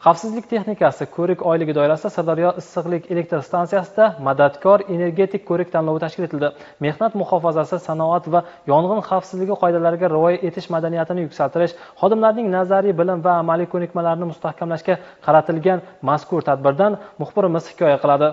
Xavfsizlik texnikasi ko'rik oyligi doirasida Sirdaryo issiqlik elektr stansiyasida Madadkor energetik ko'rik tanlovi tashkil etildi. Mehnat muhofazasi, sanoat va yong'in xavfsizligi qoidalariga rioya etish madaniyatini yuksaltirish, xodimlarning nazariy bilim va amaliy ko'nikmalarini mustahkamlashga qaratilgan mazkur tadbirdan muxbirimiz hikoya qiladi.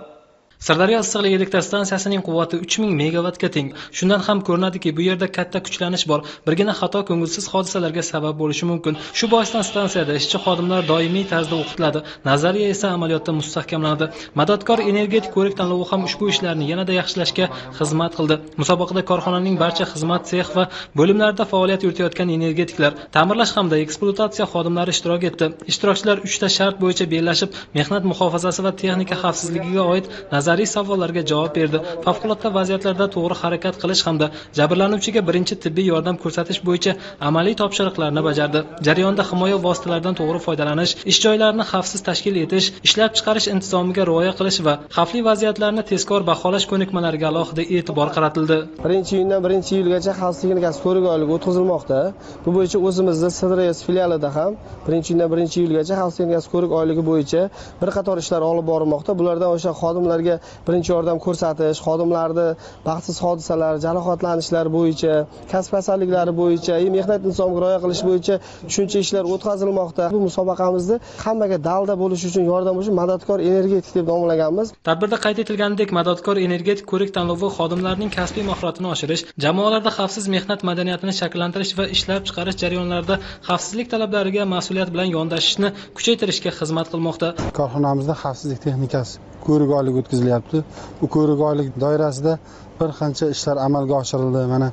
Sirdaryo issiqlik elektr stansiyasining quvvati 3000 megavatga teng. Shundan ham ko'rinadiki, bu yerda katta kuchlanish bor. Birgina xato ko'ngilsiz hodisalarga sabab bo'lishi mumkin. Shu boisdan stansiyada ishchi xodimlar doimiy tarzda o'qitiladi. Nazariya esa amaliyotda mustahkamlanadi. Madadkor energetik ko'rik tanlovi ham ushbu ishlarni yanada yaxshilashga xizmat qildi. Musobaqada korxonaning barcha xizmat sex va bo'limlarida faoliyat yuritayotgan energetiklar, ta'mirlash hamda ekspluatatsiya xodimlari ishtirok etdi. Ishtirokchilar 3 ta shart bo'yicha bellashib, mehnat muhofazasi va texnika xavfsizligiga oid nazariy savollarga javob berdi. Favqulodda vaziyatlarda to'g'ri harakat qilish hamda jabrlanuvchiga birinchi tibbiy yordam ko'rsatish bo'yicha amaliy topshiriqlarni bajardi. Jarayonda himoya vositalaridan to'g'ri foydalanish, ish joylarini xavfsiz tashkil etish, ishlab chiqarish intizomiga rioya qilish va xavfli vaziyatlarni tezkor baholash ko'nikmalariga alohida e'tibor qaratildi. 1-iyundan 1-iyulgacha xavfsizlik texnikasi ko'rik oyligi o'tkazilmoqda. Bu bo'yicha o'zimizda Sirdaryo filialida ham 1-iyundan 1-iyulgacha xavfsizlik texnikasi ko'rik oyligi bo'yicha bir qator ishlar olib borilmoqda. Bulardan o'sha xodimlarga birinchi yordam ko'rsatish, xodimlarni baxtsiz hodisalar, jarohatlanishlar bo'yicha, kasb kasalliklari bo'yicha, mehnat intizomiga rioya qilish bo'yicha tushuncha ishlar o'tkazilmoqda. Bu musobaqamizni hammaga dalda bo'lish uchun, yordam uchun Madadkor energetik deb nomlaganmiz. Tadbirda qayd etilganidek, Madadkor energetik ko'rik tanlovi xodimlarning kasbiy mahoratini oshirish, jamoalarda xavfsiz mehnat madaniyatini shakllantirish va ishlab chiqarish jarayonlarida xavfsizlik talablariga mas'uliyat bilan yondashishni kuchaytirishga xizmat qilmoqda. Korxonamizda xavfsizlik texnikasi ko'rik oyligi o'tkazilyapti. Bu ko'rik oylik doirasida bir qancha ishlar amalga oshirildi. Mana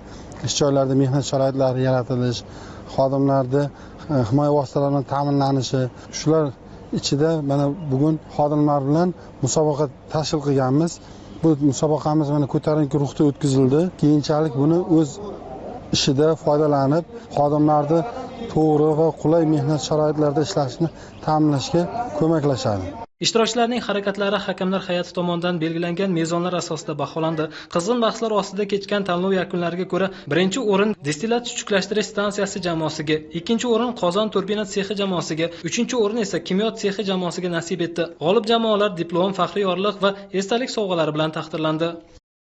ish joylarida mehnat sharoitlari yaratilish, xodimlarni himoya vositalari bilan ta'minlanishi, shular ichida mana bugun xodimlar bilan musobaqa tashkil qilganmiz. Bu musobaqamiz mana ko'tarinki ruhda o'tkazildi. Keyinchalik buni o'z ishida foydalanib, xodimlarni to'g'ri va qulay mehnat sharoitlarida ishlashini ta'minlashga ko'maklashadi. Ishtirokchilarning harakatlari hakamlar hay'ati tomonidan belgilangan mezonlar asosida baholandi. Qizg'in bahslar ostida kechgan tanlov yakunlariga ko'ra, birinchi o'rin distillat chuchuklashtirish stansiyasi jamoasiga, ikkinchi o'rin qozon turbina sexi jamoasiga, uchinchi o'rin esa kimyo sexi jamoasiga nasib etdi. G'olib jamoalar diplom, faxriy yorliq va esdalik sovg'alari bilan taqdirlandi.